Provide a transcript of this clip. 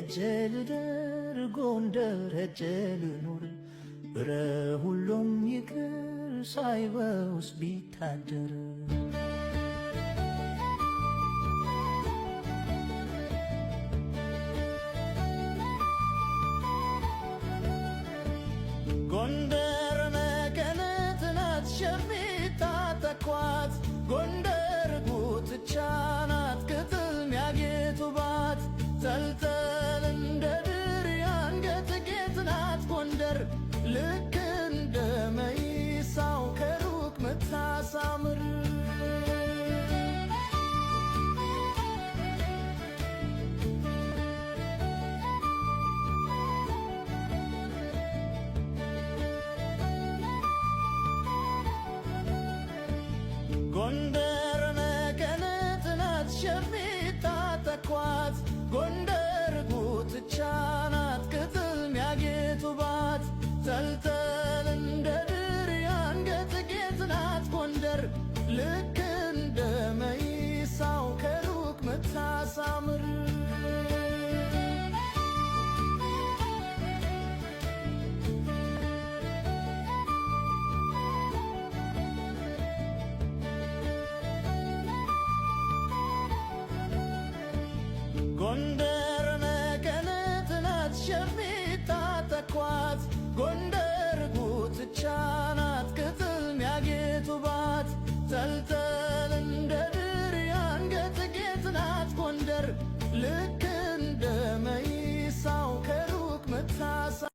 ሄጄ ልደር ጎንደር ሄጄ ልኑር፣ እረ ሁሉም ይቅር ሳይበውስ ቢታደር። ጎንደር መቀነት ናት የሚታጠቋት፣ ጎንደር ጉትቻ ናት ቅጥል ሚያጌጡባት፣ ተልተል እንደ ድር የአንገት ጌጥ ናት ጎንደር፣ ልክ እንደ መይሳው ከሩቅ ምታሳምር። ጎንደር መቀነት ናት የሚታጠቋት፣ ጎንደር ጉትቻ ናት ቅጥል ሚያጌጡባት፣ ተልተል እንደ ድር የአንገት ጌጥ ናት ጎንደር፣ ልክ እንደ መይሳው ከሩቅ ምታሳምር። ጎንደር መቀነት ናት የሚታጠቋት፣ ጎንደር ጉትቻ ናት ቅጥል ሚያጌጡባት፣ ተልተል